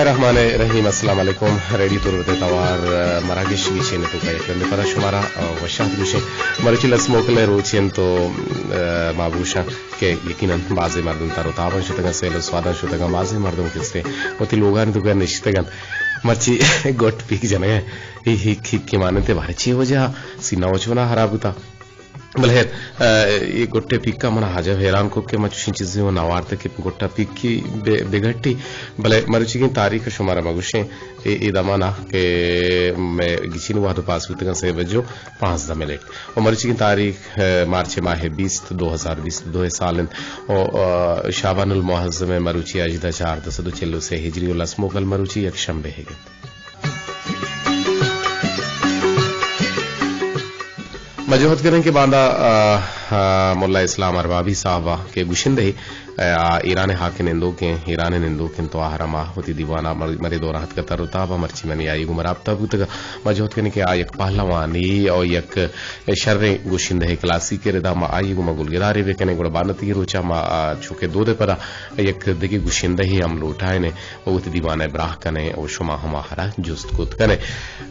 رحمان رحیم، السلام علیکم۔ ریڈیو تربت ءِ توار، ءَ، مراگش گچین ءِ توکا یک رندے پدا شمارا، ءَ، وش آتک گوشیں۔ مروچی لس موکل ءِ روچ انت تو، ءَ، ما گوشاں کہ یقیناً بازیں مردم تر و تاباں شتگاں، سیل و سواداں شتگاں، بازیں مردم کسے وتی لوگانی توکا نشتگاں۔ مرچی گٹ پیک جنگا، اے ہک ہک کہ ماننتے، بارے چی وجہ سینہ و چونا خراب بوتا۔ بلے ہیر، ءَ، اے گٹے پیکا منا عجب حیران کو کہ من چوشیں چیزے و نوارت کہ گٹا پیکی بے-، بگٹی۔ بلے مروچیگیں تاریخ شمارا مگوشیں، اے، اے دمانا کہ مئے گچین وہد پاس بوتگاں سے بجو پانزدہ منٹ۔ و مروچیگیں تاریخ، ءَ، مارچ ماہ بیست، دو ہزار بیست دو سال انت۔ و، ءَ، شعبان المعظم مروچی ہژدہ چاردہ سد و چل و سے ہجری و لس موکل مروچی یک شنبے ہے گت۔ ما جہد کنیں کہ باندا، آ، آ، ملا اسلام اربابی صاحب ءَ کہ گشندہ، آ، ایران ءِ ہاک ءِ نندوکیں، ایران ءِ نندوکیں تو آہرا ما وتی دیوانا مر-، مرے دورا ہتکا تر و تابا مرچی منی آئی گوما رابطہ بوتگا۔ ما جہد کنیں کہ آ یک پہلوانے او یک شریں گشندہ کلاسیکے ردا ما آئی گوما گلگدارے بکنیں، گڑا باندا تئی روچا ما، آ، چوکہ دود ءِ پدا یک دگہ گشندہ ہم لوٹائیں۔ و وتی دیوان ءَ براہ کنیں و شما ہم آہرا جست کت کنیں۔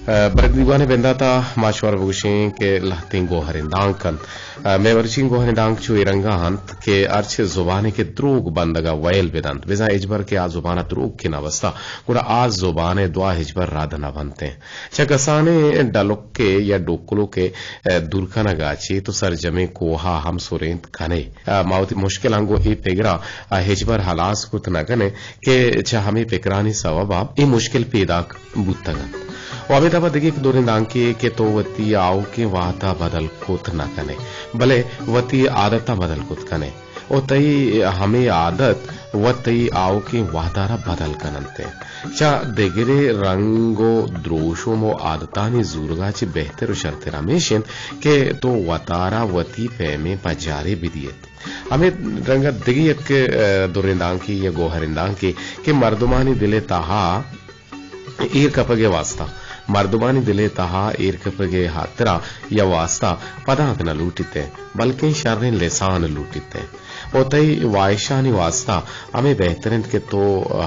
ءَ، بلے دیوان ءِ بنداتا ما شمارا بگوشیں کہ لہتیں گوہریں دانک انت۔ ءَ، مئے مرچیگیں گوہریں دانک چو اے رنگا انت کہ ہرچ زبانے کہ دروگ بندگا ویل بدنت، بزاں ہچبر کہ آ زبانا دروگ کہ نہ بستا، گڑا آ زبان ءِ دعا ہچبر رد نہ بنتیں۔ چہ کسانیں ڈلکے یا ڈوکلوکے، ءَ، دور کنگا چہ تو سرجمیں کوہا ہم سرینت کنے۔ ءَ، ما وتی مشکلاں گوں اے پگراں، ءَ، ہچبر ہلاس کت نہ کنیں کہ چہ ہمے پکرانی سوبا اے مشکل پیداک بوتگ انت۔ و ہمے دابا دگہ یک دوریں دانکے کہ تو وتی آؤکیں وہدا بدل کت نہ کنئے، بلے وتی عادتاں بدل کت کنئے۔ و تئی ہمے عادت و تئی آؤکیں وہدارا بدل کننت۔ چہ دگرے رنگ و دروشم و عادتانی زورگا چہ بہتر و شرتر ہمیش انت کہ تو وتارا وتی پیمیں پجارے بدیئے۔ ہمے رنگ ءَ دگہ یک، ءَ، دریں دانکے یا گوہریں دانکے کہ مردمانی دل ءِ تہا ایر کپگ ءِ واستہ، مردمانی دل ءِ تہا ایر کپگ ءِ ہاترا یا واستہ پدانک نہ لوٹیت، بلکیں شریں لسان لوٹیت۔ و تئی واہشانی واستہ ہمے بہتر انت کہ تو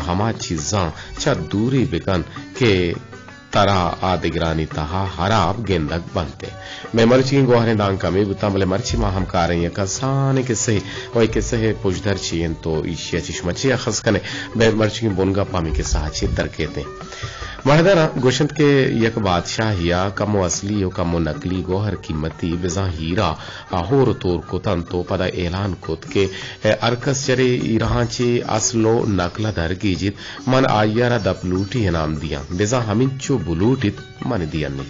ہما چیزاں چہ دوری بکن کہ ترا آ دگرانی تہا ہراب گندگ بنت۔ مئے مرچیگیں گوہریں دانک ہمے بوتاں، بلے مرچی ما ہمکاریں یک کسانیں کسہے و اے کسہ ءِ پژدر چی انت و ایشی ءَ چہ شما چی اخذ کنئے؟ بئے مرچیگیں بنگپ ہمے کسہ ءَ چہ درکیتیں۔ ماہداراں گوشنت کہ یک بادشاہے ءَ کمو اصلی و کمو نقلی گوہر قیمتی بزاں ہیرا ءَ ہور و تور کتنت و پدا اعلان کت کہ ہرکس چرے ہیراہاں چہ اصل و نقل ءَ درگیجیت، من آئی ءَ را دپ لوٹی انعام دیاں، بزاں ہمینچو بلوٹیت من دیاں نی۔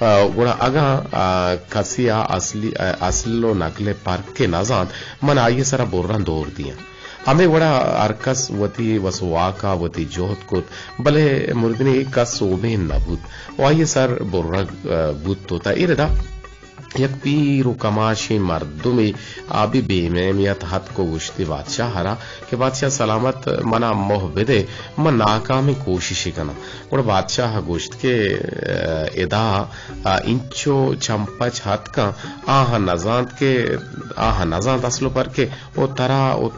ءَ، گڑا اگاں، ءَ، کسے ءَ اصلی، ءَ، اصل و نقل ءِ پرک ءَ نہ زانت، من آئی ءِ سرا بران دور دیاں۔ ہمے وڑا ہر کس وتی وس و واک ءَ وتی جہد کت، بلے مردنی کس سوبین نہ بوت و آئی ءِ سر برگ، ءَ، بوت و تا اے ردا یک پیر و کماشیں مردمے آ بی بے میم ات، ہتک و گوشتی بادشاہ ءَ را کہ بادشاہ سلامت، منا موہ بدے، من ناکامیں کوششے کناں۔ گڑا بادشاہ ءَ گوشت کہ، ءَ، ادا، ءَ، انچو چمپچ ہتکاں، آہاں نزانت کہ، آہاں نزانت اصل و پرکے و ترا و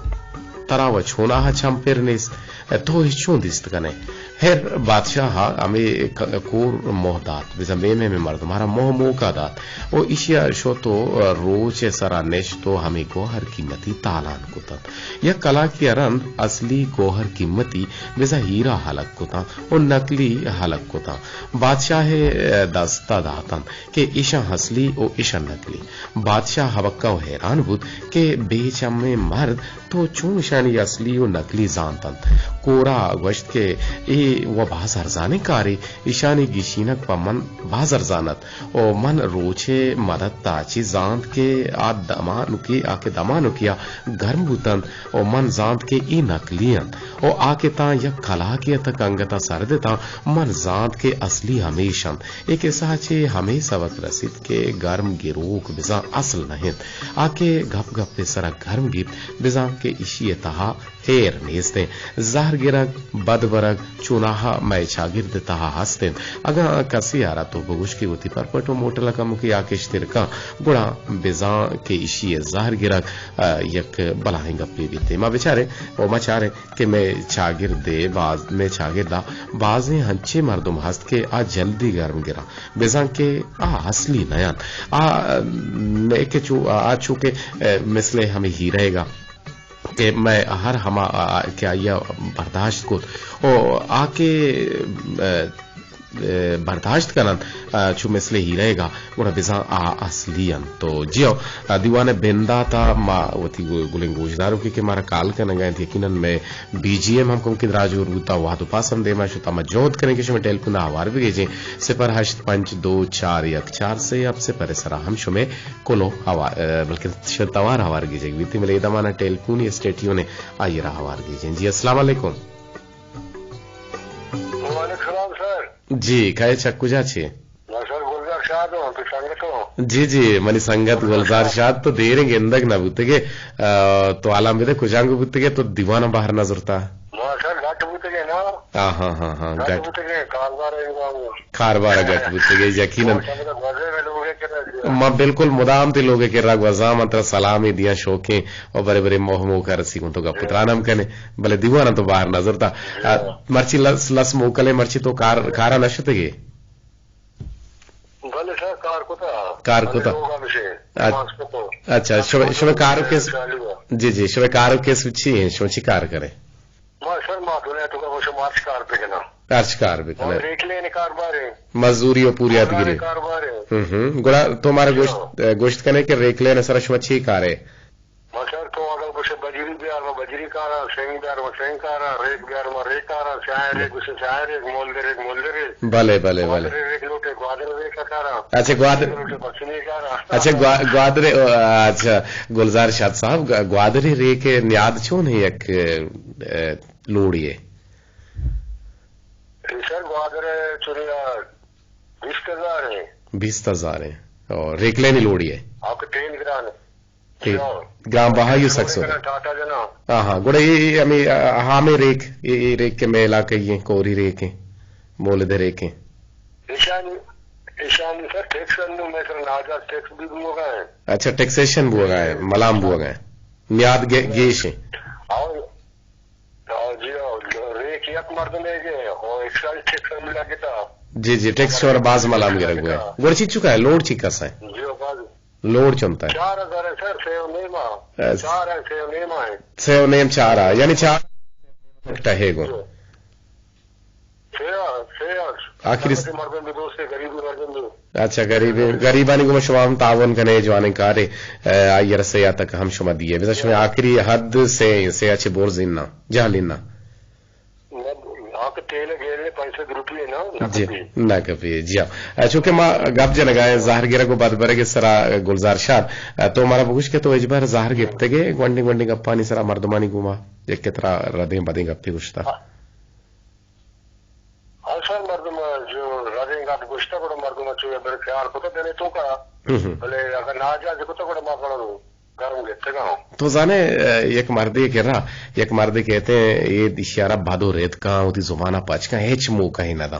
ترا و چوناہا چم پر نیست، تو اے چون دیست کنئے؟ ہیر بادشاہ ءَ ہمے ک-، کور موہ دات، بزاں بے میم مردم ءَ را موہ موقع دات و ایشی ءَ شت و روچ ءِ سرا نشت و ہمے گوہر قیمتی تالان کتنت۔ یک کلاکے ءَ رند اصلی گوہر قیمتی بزاں ہیرا ہلک کتاں و نقلی ہلک کتاں۔ بادشاہ ءِ دست ءَ داتنت کہ ایشاں اصلی و ایشاں نقلی۔ بادشاہ ہبکہ و حیران بوت کہ بے چمیں مرد تو چون ایشانی اصلی و نقلی زانت انت؟ کورا گوشت کہ اے و باز ارزانیں کارے، ایشانی گیشینگ پہ من باز ارزان ات و من روچے مدت ءَ چہ زانت کہ آ دمانکی، آ کہ دمانکی ءَ گرم بوت انت و من زانت کہ اے نقلی انت و آ کہ تاں یک کلاکے ءَ تک انگت ءَ سرد اتاں، من زانت کہ اصلی ہمیش انت۔ اے کسہ ءَ چہ ہمے سبق رسیت کہ گرم گروک بزاں اصل نہ انت۔ آ کہ گپ گپ ءِ سرا گرم گیپت، بزاں کہ ایشی ءِ تہا ہیر نیست انت۔ زہر گرگ، بد برگ چوناہا مئے چاگرد ءِ تہا ہست انت۔ اگاں کسے ءَ را تو بگوش کہ وتی پرپٹ ءُ موٹل ءَ کمکے آ کشتر کن، گڑا بزاں کہ ایشی ءِ زہر گرگ، ءَ، یک بلاہیں گپے بیت۔ ما بچاریں ءُ ما چاریں کہ مئے چاگرد ءَ باز، مئے چاگرد ءَ بازیں ہنچیں مردم ہست کہ آ جلدی گرم گراں، بزاں کہ آ اصلی نہ انت۔ آ، ءَ، نئے کہ چو، آ چو کہ، ءَ، مثل ہمے ہیرہ ءَ کہ مئے ہر ہما، آ، آ، کہ آئی ءَ برداشت کت ءُ آ کہ، ءَ، ءَ، برداشت کن انت، ءَ، چو مثل ہیرہ ءَ، گڑا بزاں آ اصلی انت۔ تو جی ہو، ءَ، دیوان ءِ بندات ءَ ما وتی گو-، گلیں گوشداروکے کہ مارا کال کنگ ءَ انت، یقیناً مئے بی جی ایم ہم کمکے دراج ہور بوتا، وہد ءُ پاس ہم دیما شتا۔ ما جہد کنیں کہ شمئے ٹیلیفون ءَ ہوار بگیجیں، صفر ہشت پنچ دو چار یک چار سے ہفت صفر ءِ سرا ہم شمئے کلو ہوا-، ءَ، بلکہ شمئے توار ہوار گیجگ بیت۔ بلے اے دمان ءَ ٹیلیفون اسٹیٹیون ءَ آئی ءَ را ہوار گیجیں۔ جی، السلام علیکم۔ وعلیکم السلام سر۔ جی، کئے چہ کجا چے؟ ما سر گلزار شاد ہوں، تو سنگت ہوں۔ جی، جی، منی سنگت گلزار شاد تو دیریں گندگ نہ بوتگے، ءَ، تو حالاں بدے کجانگو بوتگے تو دیوان ءَ بہر نہ زرتا؟ ما سر گٹ بوتگے نا۔ ہاں، ہاں، ہاں، ہاں، گٹ گٹ۔ بوتگے، کاروبار ءَ انگا ہوں۔ کاروبار ءَ گٹ بوتگے، یقیناً۔ ما بالکل مدام تئی لوگ ءِ کرا گوزاں، من ترا سلامے دیاں شوکیں ءُ برے برے موہ موقع رسی گوں تو گپ ءُ تران ہم کنے، بلے دیوان ءَ تو بہر نہ زرتا۔ آ، مرچی لس، لس موکل ءَ مرچی تو کار، کار ءَ نہ شتگے؟ بلے سر، کار کتا۔ کار کتا۔ لوگ ہم سے اچ-، نماز کتو۔ اچھا، شمئے، شمئے کار کس، چالو ہے۔ جی، جی، شمئے کار کس چی ہیں؟ شما چی کار کرے؟ ما سر ما دنیا تو کا شما ہرچ کار بکناں۔ ہرچ کار بکناں۔ اور ریکلین کاروبار ہے۔ مزدوری ءُ پوریات گری۔ کاروبار ہے۔ ہم ہم۔ گڑا تو مارا گوشت، گوشت کنے کہ ریکلین سر شما چی کارے؟ ما سر تو اگر بشے بجری بیار، ما بجری کاراں، سنگ بیار، ما سنگ کاراں، ریک بیار، ما ریک کاراں، سیاہیں ریک بشے سیاہیں ریک، مولدے ریک، مولدے ریک۔ بلے، بلے، بلے۔ گوادر ریک لوٹے، گوادر ریک کاراں۔ اچھا، گوادر۔ لوٹے پسنی کاراں۔ اچھا، گوا-، گوادر، اچھا، گلزار شاد صاحب، گ-، گوادری ریک نیاد چون ہے یک، ءَ، لوڑی ہے؟ اے سر گوادر چونیا بیست ہزار ہے۔ بیست ہزار ہے۔ اور ریکلینی لوڑی ہے؟ آپ کے تیل گران ہے۔ ٹھیک۔ گران بہائی سک سودا۔ ٹاٹا جنا۔ ہاں، ہاں، گڑا اے، اے ہمیں، آ، ہمیں ریک، اے، اے ریک کہ مئے علاقہ ئے، کوری ریک ہے، مولد ریک ہے۔ ایشانی، ایشانی سر ٹیکس انو، مئے سر ناجائز ٹیکس بھی بوگا ہے۔ اچھا، ٹیکسیشن بوگا ہے، ملام بوگا ہے۔ نیاد گے-، گیش ہے۔ آؤ، آؤ جی، آؤ، ریک یک مردم ہے کہ، او ایکسائز ٹیکس ہم لگتا۔ جی، جی، ٹیکس شمارا باز ملام گرگ ہوئے۔ گڑا چی چکا ہے، لوڈ چی کسا ہے؟ جی، باز۔ لوڈ چنتا ہے؟ چار ہزار ہے سر، سے و نیم آ۔ اچھا۔ چار ہے، سے و نیم آ ہے۔ سے و نیم، چار آ، یعنی چار ٹہے گو۔ سے آ، سے آ۔ آخری س- مردم بھی دوست ہے، غریبی مردم بھی۔ اچھا، غریب، غریبانی گوما شما ہم تعاون کنے، جوانیں کارے، اے، آئی رسے آ تک ہم شما دیے۔ بزاں شما آخری حد سے، سے اچھے بور زینا، جہلینا۔ آ کہ تیل گیلے پنچ سد روپیے نا، نہ جی، کپی۔ نہ کپی، جی ہاں۔ چونکہ ما گپ جنگا ہیں، زہر گرگ و بد برگ سرا، گلزار شاد، تو مارا بگوش کہ تو اجبر زہر گپتگے، گونڈیں گونڈیں گپانی سرا مردمانی گوما، یک کہ ترا ردیں بدیں گپے گوشتا۔ ہاں۔ ہاں سر، مردم جو ردیں گپ گوشتا، گڑا مردم چو بر خیال کتا دنے تو کا۔ ہم ہم۔ بلے اگر ناجائز کتا، گڑا ما پڑھو۔ گرم گپتگاں۔ تو زانے، اے، یک مردے کہ را، یک مردے کہتے ہیں، اے اشیارا بد و رد کاں، وتی زبانا پچ کاں، ہچ موقع ہی نہ داں۔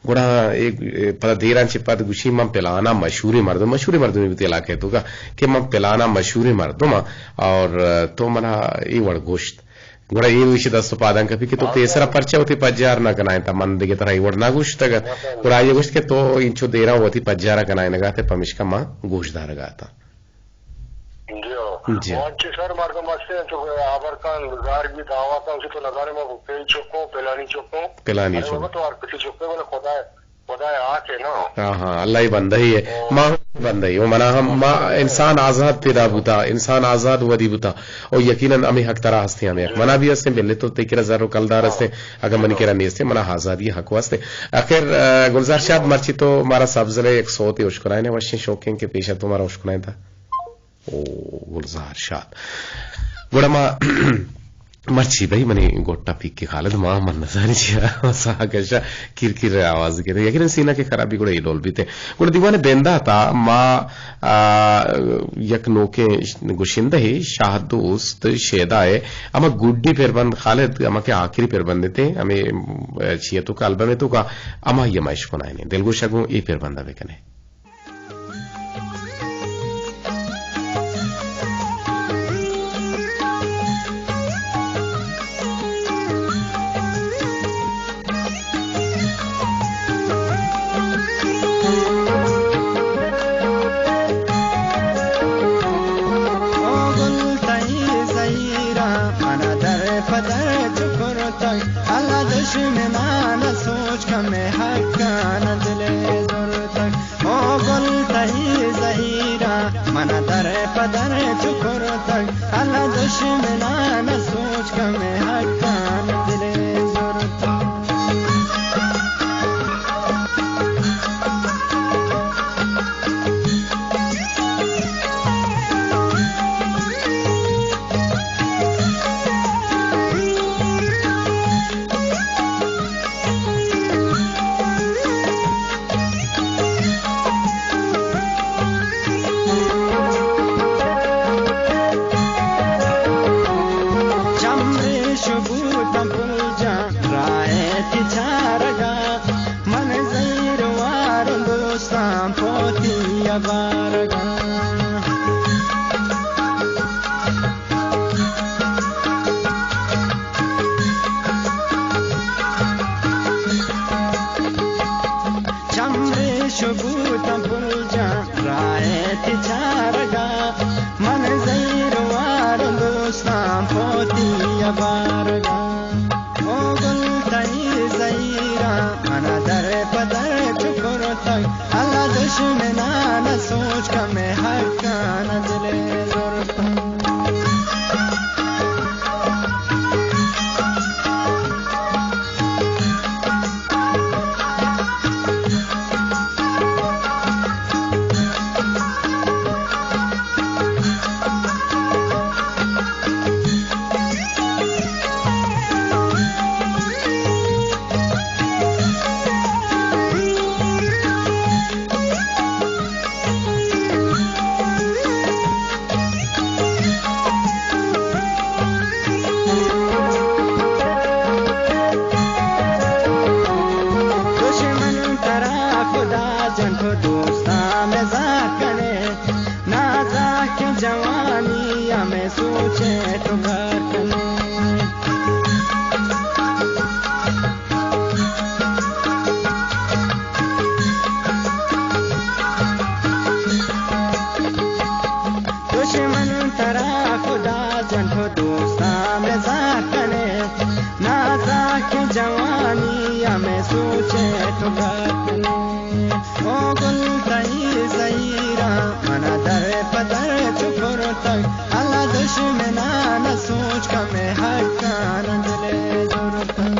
گڑا اے، اے، پدا دیران چہ پد گوشی، من پلانا مشہوریں مردم، مشہوریں مردمے بوتی علاقہ تو کا، کہ من پلانا مشہوریں مردم ہاں، اور، اے، تو منا اے وڑ گوشت۔ گڑا اے وشی دست و پادان کپی کہ تو پیسرا پرچہ وتی پجار نہ کنائیں، تا من دگہ ترا اے وڑ نہ گوشتگ۔ گڑا اے گوشت کہ تو انچو دیران وتی پجارا کنائینگا تے، پمشکا من گوشدارگا تا۔ جی ہاں۔ جی۔ و انچیں سر مردم ہستیں، انچو ہبر کن، زار بی دعوا کن، انچو تو نزانے ما پلانی چکوں، پلانی چکوں۔ پلانی ارے چکوں۔ بابا تو ہر کسی چکے بلے خدا، خدا آ کے نا۔ ہاں ہاں، اللہ ہی بندہ ہی ہے۔ او۔ ما بندہ ہی، وہ منا ہم، ما انسان آزاد پیدا بوتا، انسان آزاد ودی بوتا۔ او یقیناً ہمیں حق ترا ہستیں، ہمیں حق منا بھی ہستیں، بلے تو تئی کرا زر و کلدار ہستیں، اگر منی کرا نیستیں، منا آزادی حق واسطے۔ آخر، آ، گلزار شاد مرچی تو مارا سبزلے یک سوتے اشکنائنے وشیں شوقیں کہ پیشا تو مارا اشکنائیں تا۔ او گلزار شاد۔ گڑا ما مرچی بھئی منی گوٹا پیک کہ خالد ما من نزانی چیا ساہ کشا کیر کیر آواز گیتے۔ یقیناً سینہ کہ خرابی گڑا اے ڈول بیتے۔ گڑا دیوان بندات ءَ ما، آ، یک نوکیں گشندہ ئے شاہ دوست شیدا ءِ ہما گڈی پربند خالد، ہما کہ آخری پربند تے، ہمے، آ، چیئے توکا البم ءِ توکا ہمائی ءَ ما اشکنائینیں۔ دلگوش ءَ گوں اے پربند ءَ بکنے۔ او گل تئی زہیراں من ءَ در پہ در چکرتگ، اللہ دشمنان ءَ سوچ کمے حقان دل ءَ زرتگ۔ او گل تئی زہیراں من ءَ در پہ در چکرتگ، اللہ دشمنان ءَ سوچ کمے حقان دل ءَ زرتگ۔ چمریش بوتاں پل جان راہ ءِ تئی چارگ ءَ، من زہیر وار دوستاں پوتی ءَ بارگ ءَ۔ چمریش بوتاں پل جان راہ ءِ تئی چارگ ءَ، من زہیر وار دوستاں پوتی ءَ بارگ ءَ۔ او گل تئی زہیراں من ءَ در پہ در چکرتگ، اللہ دشمنان ءَ سوچ کمے حقان دل ءَ زرتگ۔ دشمن ترا خدا جنت و دوستاں مزاح کنے، نازاکیں جوانی ہمے سوچے تو کار کنے۔ دشمن ترا خدا جنت و دوستاں مزاح کنے، نازاکیں جوانی ہمے سوچے تو کار کنے۔ او گل تئی زہیراں من ءَ در پہ در چکرتگ، اللہ دشمنان ءَ سوچ کمے حقان دل ءَ زرتگ۔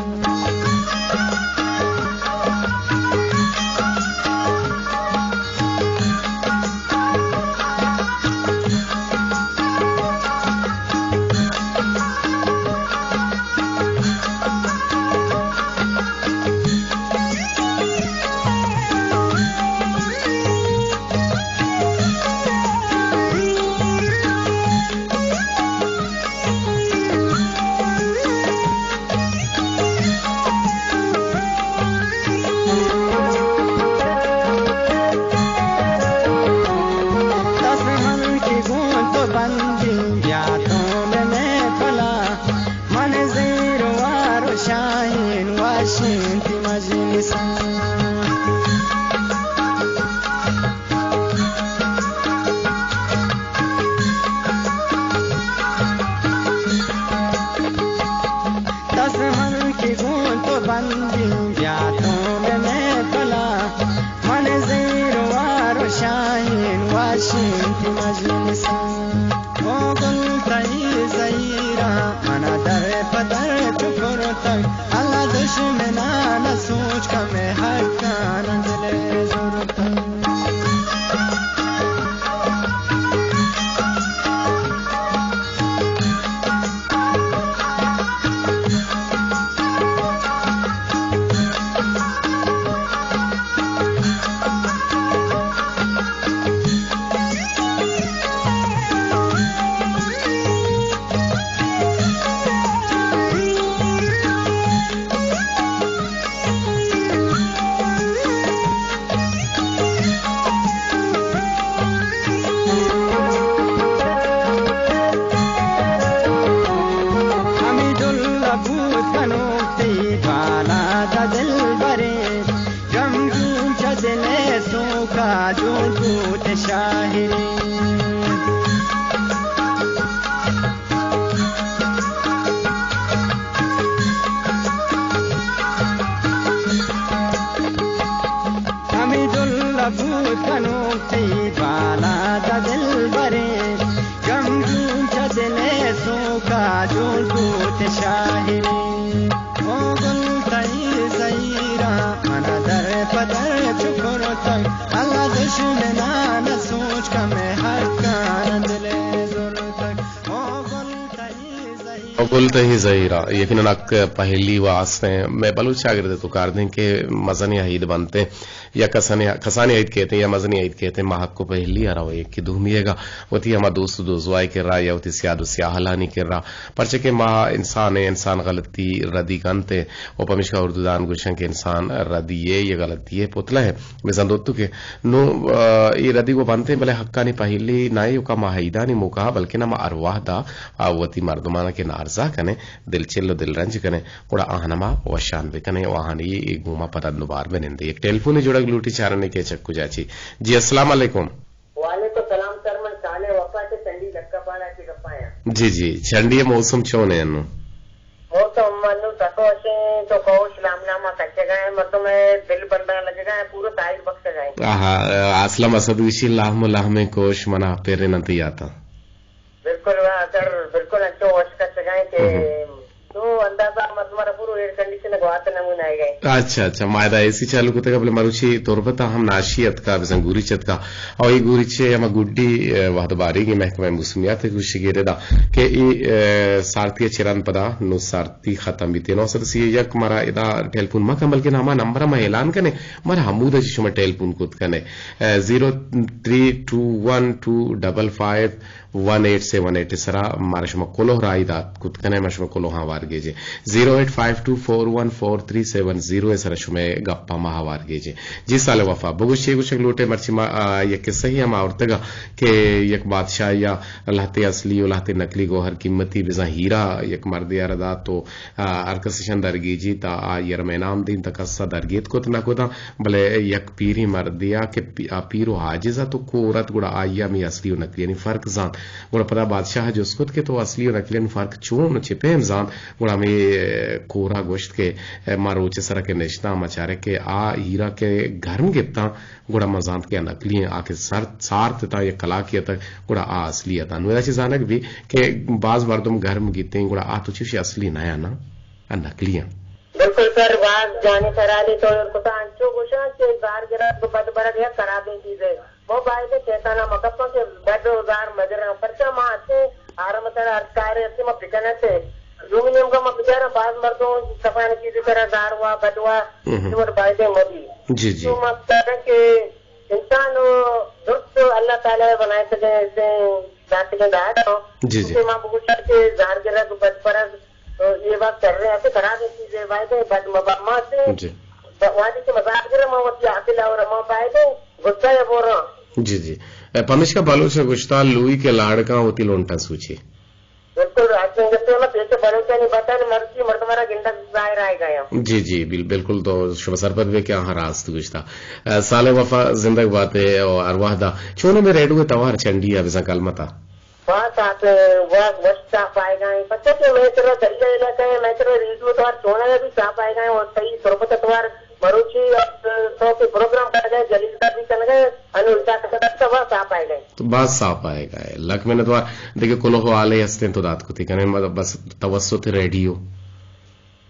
کاجول بوت شاہینی، او گل تئی زہیراں، من در پہ در چکرتگ، اللہ دشمنان سوچ کمے حقان دل زرتگ، او گل تئی زہیراں۔ او گل تئی زہیراں، یقیناً حق پہلی و آستیں۔ مئے بلوچ چاگرد تو کار دیں کہ مزنیں عید بنتے۔ یا کسانیں، کسانیں عید کہتے یا مزنیں عید کہتے، ما حق و پہلی ء روئے کہ دومی ء گا وتی ہما دوست و دوزوائی کرا یا وتی سیاد و سیاہلانی کرا، پرچہ کہ ما انسان ء، انسان غلطی ردی کنت ء، و پمیشکا اردو دان گوشن کہ انسان ردی ء یا غلطی ء پتلہ ء بزاں دوتو کہ نو، آ، اے ردی و بنت ء، بلے حقانی پہلی نہ ء، و کا ما عیدانی موقع بلکہ ما ارواح دا، آ، وتی مردمان کہ نارزا کنے، دلچل و دلرنج کنے۔ گڑا آہاں ما وشان بکنیں و آہانی گوما پدا دوبار بنندیں۔ یک ٹیلیفونے جوڑگ لوٹی، چارنے کہ چک کجا چی۔ جی، السلام علیکم۔ وعلیکم السلام سر، من صالح وفا چہ چنڈی لکہ پاڑا چہ گپایاں۔ جی، جی، چنڈی موسم چون ہے انو؟ موسم انو تکوشیں تو کوش لام لاما کچگا ہے، مردم ہے دل بندہ لگگا ہے، پورا ساحل بخشگا ہے۔ آہا، اسلم اسد وشی لہم لہم کوش منا پیرے نتی آتا۔ بالکل واہ سر، بالکل انچو وش کچگائیں کہ ہم۔ تو اندازہ مردمارا پورو ایئر کنڈیشن گوات نمون آئے گئے۔ اچھا، اچھا، ما ادا اے سی چالو کتگا، بلے مروچی تربت ہم ناشی اتکا، بزاں گوریچ اتکا۔ او اے گوریچ ہما گڈی، اے، وہد باریگی محکمہ موسمیات گوشی گیرے دا کہ اے، اے، سارتی چران پدا نو سارتی ختم بیتے۔ نو سد سی یک مارا ادا ٹیلیفون مکن، بلکہ ہما نمبر ما اعلان کنے، مارا ہمود شما ٹیلیفون کت کنے۔ اے، زیرو تھری ٹو ون ٹو ڈبل فائیو ون ایٹ سیون ایٹ سرا مارا شما کلوہ راہی دات کت کنے، ما شما کلوہاں ہوار گیجیں۔ زیرو ایٹ فائیو ٹو فور ون فور تھری سیون زیرو سرا شما گپا ما ہوار گیجیں۔ جی صالح وفا، بگوش چے گوشگ لوٹے؟ مرچی ما، آ، یک قصہ ہی ہم آورتگا کہ یک بادشاہ یا لہتے اصلی و لہتے نقلی گوہر قیمتی بزاں ہیرا یک مردے آرا دات و آ، ہر کس اشاں درگیجی تا آئی ء را انعام دینت، کس ء درگیت کت نہ کتاں، بلے یک پیریں مردے ء کہ پی-، آ پیر و عاجز ات و کور ات، گڑا آئی ء ہمے اصلی و نقلیانی فرق زانت۔ گڑا پدا بادشاہ ء جست کت کہ تو اصلی و نقلیانی فرق چون و چہ پیم زانت؟ گڑا ہمے کور ء گوشت کہ ما روچ ء سر ء کہ نشتاں، ما چارے کہ آ ہیرا کہ گرم گپتاں، گڑا ما زانت کہ آ نقلی انت، آ کہ سر سارت اتاں یک کلاکے اتک، گڑا آ اصلی اتاں۔ نوں ادا چہ زانگ بی کہ باز مردم گرم گیتیں، گڑا آ تو چوشی اصلی نہ آں نا، آ نقلی آں۔ بالکل سر، باز جانی سرانی تو ایر کتا، انچو گوشاں کہ زار گرگ بد برگ یک خرابیں چیزے۔ ما باید شیطانا مکپاں کہ بد و زار مگراں، پرچا ما ہستیں آرام سر ہر کارے ہستیں ما بکنتے۔ دومی نیمگا ما بچاراں باز مردم کسانیں چیزے سرا زار وا، بد وا، ہم۔ اے وڑ بایدیں مبی۔ جی، جی۔ تو ما بچاراں کہ انسان و درست اللہ تعالی بنائے تگے ایسے ذات کے دار۔ جی، جی۔ اسے ما بگوشا کہ زار گرگ، بد پرگ، تو یہ بات کر رہے ہیں، ایسے خراب چیزیں بایدیں بد مبا ما سے۔ جی۔ وادی کے مزاج گر ما وتی عقل اور ما بایدیں غصہ یا بول رہا۔ جی، جی۔ اے، پمیشکا بلوچ گوشتا لوئی کے لاڑکاں وتی لونٹاں سوچی۔ بالکل، راست انگتے میں پیش بلوچانی بتن مرچی مردمارا گندگ ظاہر آئے گیا۔ جی، جی، بل-، بالکل تو شما سرپد بے کہ آہاں راست گوشتا۔ اے، صالح وفا زندگ باتے او ارواح دا۔ چونیں میں ریڈیو توار چنڈی ء بزاں کلمتا۔ بس آپ وقت وش صاف آئے گا ہے۔ پتہ کہ میں تیرا دریا علاقہ ہے، میں تیرا ریڈیو توار چونا ہے بھی صاف آئے گا ہے اور صحیح تربت توار مروچی اور تو کے پروگرام کر گئے، جلیل کا بھی کر گئے، انو الٹا کر گئے، تو بس صاف آئے گئے۔ تو بس صاف آئے گئے۔ لک منت وار۔ دیکھے کلو حوالے ہستیں تو دات کتی کنے، مطلب بس توسط ریڈیو۔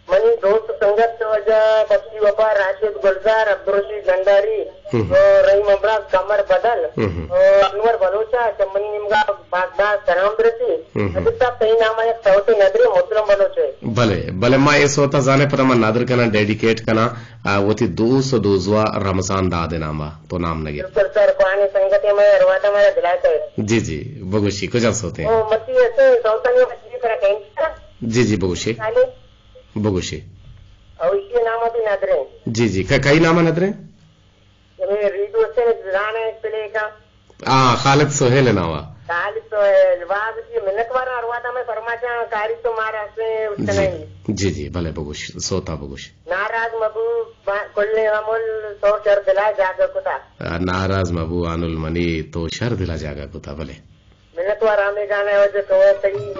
منی دوست سنگت وجہ بخشی وفا، راشد گلزار، عبدالرشید بھنڈاری، ہم۔ اور رحیم امراض، قمر بدل، ہم۔ اور انور بلوچا، چہ منی نیمگا باز باز سلام برسی۔ ہم۔ عزیز صاحب، تئی نام یک سوتے ندری مسلم بلوچ ہے۔ بلے، بلے ما اے سوتا زانے پدا ما ندر کنا، ڈیڈیکیٹ کنا، آ، وتی دوست و دوزوا رمضان داد ناما تو نام نگے۔ بالکل سر، پرانے سنگت ہے، میں ارواتا میرا دلائے۔ جی، جی، بگوشی، کجا سوتے ہیں؟ او، متی ایسے سوتا نہیں، متی طرح کہیں۔ جی، جی، بگوشی۔ بگوشے۔ او ایشی نام ء بھی ندریں۔ جی، جی، ک-، کئی نام ء ندریں؟ ہمیں ریڈیو سے زانے پلے کا۔ آ، خالد سہیل نام ء۔ خالد سہیل، واہ، جی، منت وار ارواتا میں فرماچاں کاری تو مارا سے جی، اتنے۔ جی، جی، بلے بگوش، سوتا بگوش۔ ناراض مبو با-، کل عمل تو شر دلا جاگہ کتا۔ آ، ناراض مبو آنل منی تو شر دلا جاگہ کتا، بلے۔ منت وار ہمے گانا ہے وجہ تو ہے صحیح۔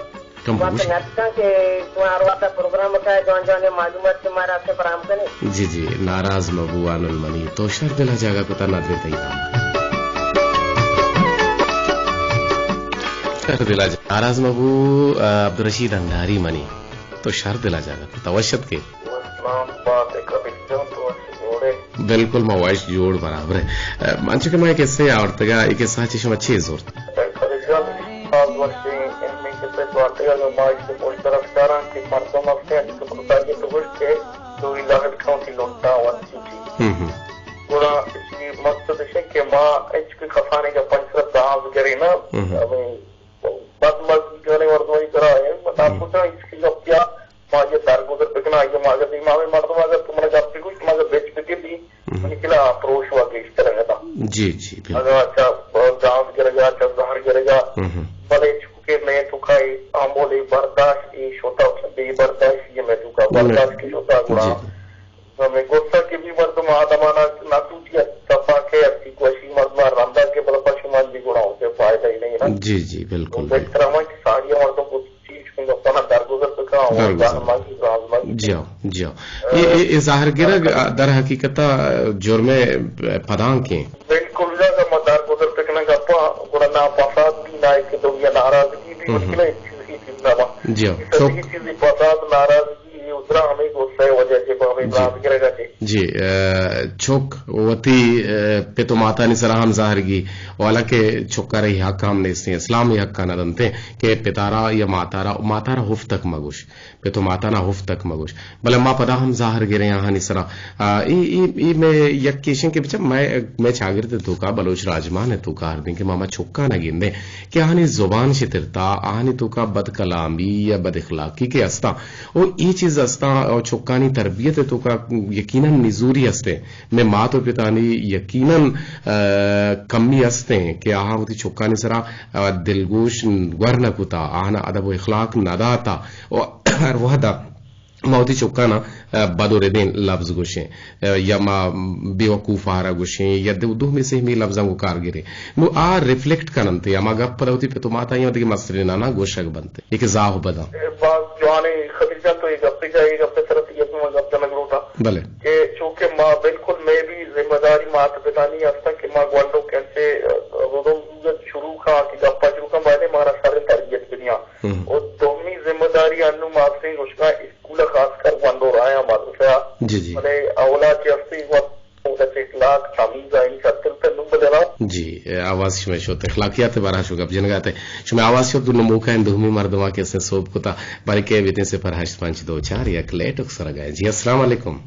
کم وقت بوش۔ نتکاں کہ تو ہر وقت پروگرام کا ہے، جوان جوان معلومات کے مارا سے فراہم کرے۔ جی، جی، ناراض مبو آنل منی تو شر دلا جاگہ کتا ندرے تئی نام۔ شر دلا جا-، ناراض مبو، آ، عبدالرشید انڈاری منی۔ تو شر دلا جاگہ، تو وش اتکے۔ اسلام آباد، کبیر جان، تو وش جوڑے؟ بالکل، ما وش جوڑ برابر ہے۔ آ، انچو کہ ما ایک قصے آورتگا، ایک قصہ چی شما چی زورت؟ کبیر جان، باز وشیں علمی قصے تو آتگا، ما ایک پوسٹر افکاراں کہ مردم ہستے ہیں، تو خدا کے تو گوشت کہ تو ہی لاحق کھاؤں کی لوٹتا ہوا چیزی۔ ہم ہم۔ گڑا اشی مقصد اش کہ ما ہچ کہ کسانیں گپانی سرا دانز گریں نا، ہم۔ ہمیں بدمزگی کنیں مردمانی سرا، ہم۔ ہم۔ ناکوتا اس کی گپ کیا، ما یہ درگزر بکنا، یہ ما اگر دیما ہمیں مردم اگر تو منا گپ بگوش، ما اگر بچ بگلی، ہم۔ منی کلا پروش وا گیشتر اگتا۔ جی، جی، بالکل۔ اگا چا دانز گرگا، چا زہر گرگا، ہم۔ بلے چونکہ میں تو کھائی آمبولے برداشت، یہ شوتا بے برداشت، یہ میں تو کا برداشت کی شوتا گڑا۔ جی۔ ہمیں غصہ کہ بھی مردم آدمانا نہ توتی، تپا کہ اتی کوشی مردم رندا کہ بل پشمان دی گڑا ہوتے فائدہ ہی نہیں نا۔ جی، جی، بالکل، بالکل۔ بہتر ہمیں کہ ساری مردم کو چیز کو اپنا درگزر بکا اور درگزر۔ ماگی، راز ماگی۔ جی ہاں، جی ہاں۔ اے، اے، اے ظاہر گرگ، آ، در حقیقت جرم پدانکیں۔ بالکل، جا کہ ما درگزر بکنگا پا، گڑا نا فساد بھی، نا ایک دومی ناراضگی بھی، ہم۔ مشکل ہے، چیز ہی چیز نہ با۔ جی ہاں۔ یہ سب چوک۔ یہ چیز فساد، ناراضگی، یہ ادرا ہمیں غصہ ہے وجہ سے، ہمیں جی۔ راز گرگا چے۔ جی، آ، چک وتی، آ، پت و ماتانی سرا ہم زہر گی، و حالانکہ چکا رہی حق ہم نیستیں، اسلام ہی حق نہ دنتے کہ پتارا یا ماتارا، ماتارا ہفتک مگوش، پت و ماتانا ہفتک مگوش۔ بلے ما پدا ہم زہر گریں آہانی سرا۔ آ، ای، ای، ای میں یک کیشن کہ بچا میں، میں چاگرد توکا بلوچ راجمان توکا ہر دیں کہ ما، ما چکا نہ گندیں کہ آہانی زبان شترتا، آہانی توکا بد کلامی یا بد اخلاقی کہ استا، او ای چیز استا، او چکانی تربیت توکا یقیناً نزوری استے۔ میں مات و پتانی یقیناً، آ، کمی استے کہ آہاں وتی چکانی سرا، آ، دلگوش گور نہ کتا، آہاں ادب و اخلاق نہ داتا، او ہر وہدا ما وتی چکانا، آ، بد و ردیں لبز گوشیں، آ، یا ما بے وقوف آرا گوشیں، یا دو، دومی سہمی لبزاں گو کار گریں۔ نو آ ریفلیکٹ کننت، یا ما گپ پدا وتی پت و ماتا یا دگہ مسترینانا گوشگ بنت۔ یک زاہ بداں۔ باز جوانیں خدیجہ، تو اے گپے جا، اے گپے سرا تئی اتوں ما گپ جنگ لوٹاں۔ بلے۔ کہ چونکہ ما بالکل، مئے بھی ذمہ داری مات پتانی ہستاں کہ ما گونڈو کینچے، ء، ردوم شروع کاں کہ گپا شروع کاں، بایدے مارا شریں تربیت بدیاں۔ ہم۔ و دومی ذمہ داری انو ماسیں گوشگا اسکول خاص کر گونڈو رایا مدرسہ۔ جی، جی۔ بلے اولا چہ ہستی وقت اخلاق تمیز آئی شتر تے نوں بدلا۔ جی، آواز شمئے شت، اخلاقیات بارہ شو گپ جنگا تے۔ شمئے آواز شت، نوں موقع ایں دومی مردماں کہ اسے سوب کتا، بارے کہ بیتیں صفر ہشت پنچ دو چار یک لیٹ اکثر گئے۔ جی، السلام علیکم۔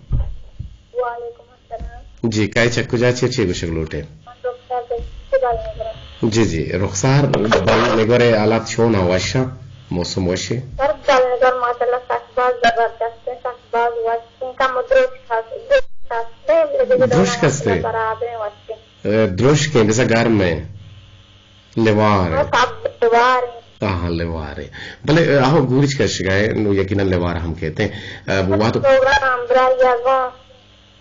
وعلیکم السلام۔ جی، کائے چک کجا چے چے گوشگ لوٹے؟ من رخسار بلوچ سے بل نگر۔ جی، جی، رخسار بل نگر حالات چون ہیں؟ وشا؟ موسم وشے؟ سر، بل نگر ماشاءاللہ سک باز زبردست ہے، سک باز وش۔ انکا مدروش کس، درشک است، درشک است۔ برابر وشیں۔ اے، درشکیں، بسا گرم ہے۔ لیوار ہے۔ ہاں، سب لیوار ہے۔ ہاں، ہاں، لیوار ہے۔ بلے، اے، آہو گورچ کشگا ہے، نو یقیناً لیوار ہم کہتے ہیں۔ اے، وہ تو پروگرام ہمراہ یا گو،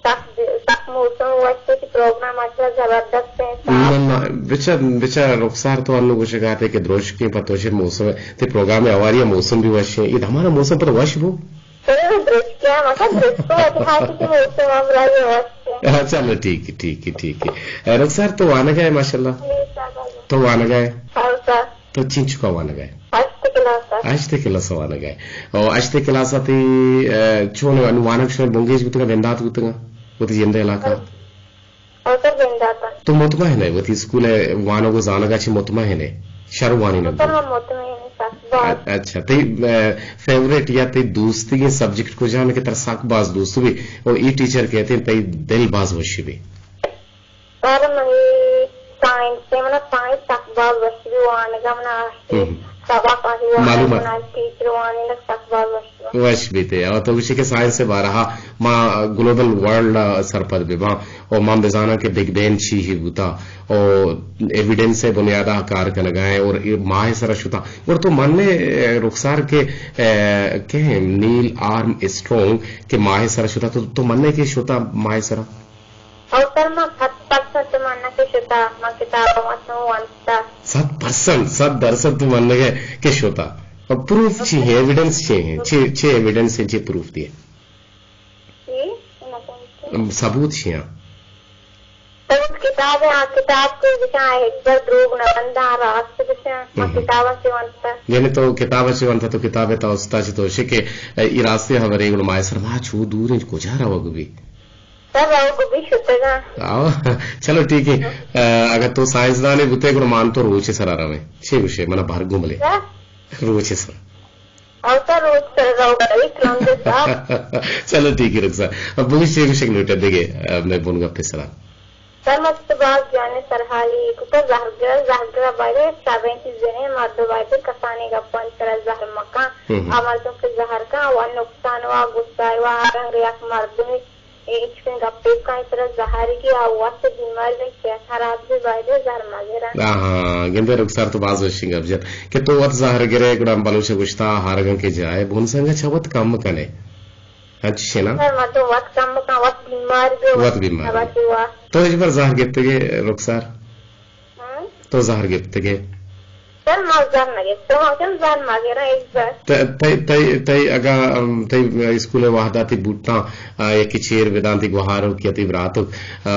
سخت، سخت موسم وشتے کہ پروگرام اصلا زبردست ہے، نہ، صاف۔ نہ، بچا، بچا رخسار تو انو گوشگاتے کہ درشکیں پتوشے موسم ہے، تے پروگرام اواری موسم بھی وش ہے۔ یہ ہمارا موسم پر وش بو؟ چلو، درست کیا، مطلب، درست کو وجہ ہے کہ موسم ہم راضی ہو۔ ہاں، چلو، ٹھیک ہے، ٹھیک ہے، ٹھیک ہے۔ اے، رخسار تو وانگا ہے، ماشاءاللہ۔ جی، سر، بھائی۔ تو وانگا ہے؟ ہاں، سر۔ تو چنچکا وانگا ہے؟ ہشت کلاس۔ ہشت کلاس وانگا ہے۔ او، ہشت کلاس آتی، اے، چون وانگ شوئے بنگیج بوتگا، بندات بوتگا؟ وتی جند علاقہ؟ ہاں۔ او سر، بنداتا۔ تو مطمئن ہے وتی اسکول ء وانگ و زانگ ء چہ مطمئن ہے؟ شر وانینگ او سر، بی؟ من مطمئن ہوں، سک باز۔ ا-، اچھا، تئی، ا، فیوریٹ یا تئی دوستیگیں سبجیکٹ کجام ہے کہ ترا سک باز دوست بی اور ای ٹیچر کہتے ہیں تئی دل باز وشی بی؟ سر، منی سائنس ہے، منا سائنس سک باز وشی بی، وانگا منا ہم۔ سبق آہی وانگ معلومات۔ منا ٹیچر وانینگ سک باز وشی بی۔ وش بیتے۔ اور تو گوشے کہ سائنس ء بارہا ما گلوبل ورلڈ ء سرپد بہ باں اور ما بزاناں کہ بگ بین چی ہی بوتا اور ایویڈنس ء بنیاد ء کار کنگا ہیں اور اے ماہ ء سرا شتا۔ اور تو مننے، اے، رخسار کہ، اے، کہ نیل آرم اسٹرونگ کہ ماہ ء سرا شتا، تو، تو مننے کہ شتا ماہ ء سرا؟ او سر، ما صد پرسنٹ منّگ کہ شتا، ما کتاب وت نوں وانتا۔ صد پرسنٹ، صد درصد تو منّگ ئے کہ شتا۔ اور پروف چی ہے، ایویڈنس چی ہے؟ چی، چی ایویڈنس ہے، چی پروف دیے؟ چی؟ نہ سمجھتی۔ ثبوت چی ہے؟ ثبوت کہ کتاب ءَ، آ کتاب کہ گشاں، آ ہچبر دروگ نہ بنداں، راست گشاں۔ ما ہم۔ کتاباں چہ ونتہ۔ یعنی تو کتاباں چہ ونتہ، تو کتاب ءِ تا استاد چہ تو شے کہ اے راستی ہبرے، گڑا ماہ سر ما چو دور انت، کجا روگ بی؟ سر روگ بی شتگاں۔ آو، چلو ٹھیک ہے۔ اگر تو سائنسدانے بوتے گڑا مان تو روچے سرا رویں۔ چے گوشے، منا بھر گوں بلے۔ کیا؟ روچے سرا۔ او سر، روچ سر روگ بی، ترند سر۔ چلو ٹھیک ہے رخسار۔ اب بگوش چے گوشگ لوٹے دگہ، اے، مئے بن گپے سرا۔ سر مست باز جوانیں سرحالی کتا زہرگر، زہرگر بایدے شابیں چیز جنے، مرد بایدے کسانیں گپانی سرا زہر مکن۔ ہم ہم۔ آ مردم کہ زہر کن، وا نقصان وا غصہ وا ہر رنگ یک مردمے اے ہچکیں گپے کن، ترا زہر کی آ وت بیمار بی، صحت خراب بی، بایدے زہر مگرن۔ آہاں، گندے رخسار تو باز وشیں گپ جت کہ تو وت زہر گرے، گڑا بلوچ گوشتا ہارگاں کہ جائے، بن سنگا چہ وت کم کنے۔ انچش نہ؟ سر، مردم وت کم کن، وت بیمار بی، وت بیمار بی۔ تو ہچبر زہر گپتگے رخسار؟ ہم؟ تو زہر گپتگے؟ سر، ما زہر نہ گپتگ، ما چون زہر ما گراں ہچبر۔ تئی، تئی، تئی اگاں، ام، تئی اسکول ءِ وہدا تئی بوٹاں، آ، یکے چیر بداں، تئی گوہاروک یا تئی براتک، آ،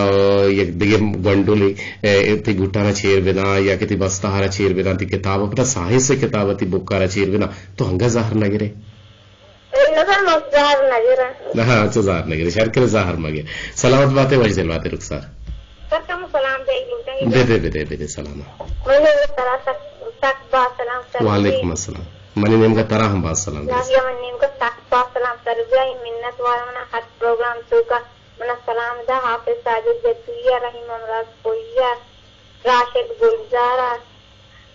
یک دگہ گونڈلے، اے، تئی بوٹانا چیر بداں، یا کہ تئی بستہارا چیر بداں، تئی کتاب، پدا سائنس ءِ کتاب تئی بکارا چیر بداں، تو انگا زہر نہ گرے؟ اے نظر ما زہر نہ گراں۔ ہاں، چہ زہر نہ گرے، شر کرے زہر مگے۔ سلامت باتے، وش دل باتے رخسار۔ سر کم سلام دے گوٹا۔ بدے، بدے، بدے سلام۔ منی نیمگا ترا سک، سک با سلام سر۔ وعلیکم السلام۔ منی نیمگا ترا ہم با سلام دے۔ یا من نیمگا سک با سلام سر، بیا منت وار منا ہر پروگرام توکا منا سلام دا، حافظ ساجد جتوئی ءَ، رحیم امراض پوئی ءَ، راشد گلزار ءَ،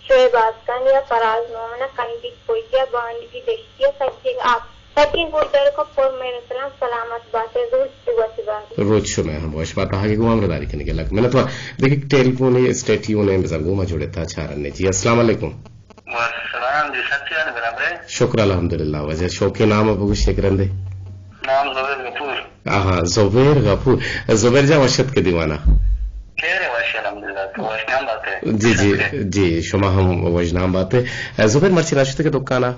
شعیب آسکانی ءَ، فراز مومن ءَ، کنڈیگ پوئی ءَ، بانڈگی دشتی ءَ، سجگ آپ، سجگیں گوشداروکاں پر مہر سلام، سلامت بات ءُ روچ سوگوات بات۔ روچ شمئے ہم وش بات، آہگے گوں ہمراہداری کنگے لک منت وار۔ دگہ ٹیلیفونے اسٹیٹیونے بزاں گوں ما جوڑتا چارنے۔ جی، السلام علیکم۔ وعلیکم السلام، جی، سچی آنے برابر ہے؟ شکر الحمدللہ۔ واجہ شوقیں نام ءَ بگوش یک رندے۔ نام زبیر غفور۔ آہا، زبیر غفور۔ زبیر جان وش اتکے دیوانا۔ خیر ہے، وش الحمدللہ، تو وش نام باتے۔ جی، جی، جی، شما ہم وش نام باتے۔ زبیر مرچی نشتے کہ دکانا؟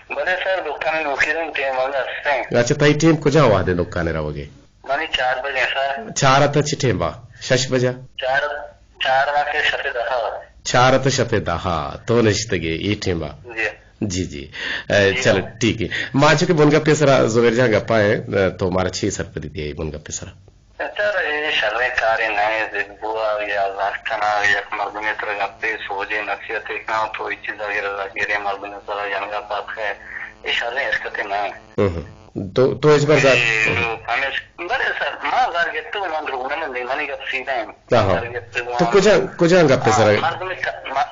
بلے سر، دکان نوکی رنگ ٹیم والا ہستیں۔ اچھا، تئی ٹیم کجا وہدے دکانے روگے؟ منی چار بجے سر۔ چار تا چی ٹیم با؟ شش بجا؟ چار، چار تا شپے دہا۔ چار تا شپے دہا، تو نشتگے اے ٹیم با؟ جی۔ جی، جی۔ اے، جی۔ چلو، ٹھیک ہے۔ ما چونکہ بن گپے سرا زبیر جان گپا ہے، تو مارا چی سرپدی دیئے بن گپے سرا؟ سر، اے شریں کارے نہ ایں، ضد بوا یا زہر کنگ، یک مردمے ترا گپے سوجے نصیحتے کن، تو اے چیزا گر، گرے مردمے سرا جنگا پاد کئے، اے شریں حرکتے نہ ایں۔ ہم۔ تو، تو ہچبر زہر؟ اے، ہمیش، بلے سر، ما زہر گپتگ، من دروگ نہ بندیں، منی گپ سیدھا ایں۔ آہا۔ زہر گپتگ تو من۔ کجا، کجا گپے سرا؟ آ، مردمے ک-، ما-،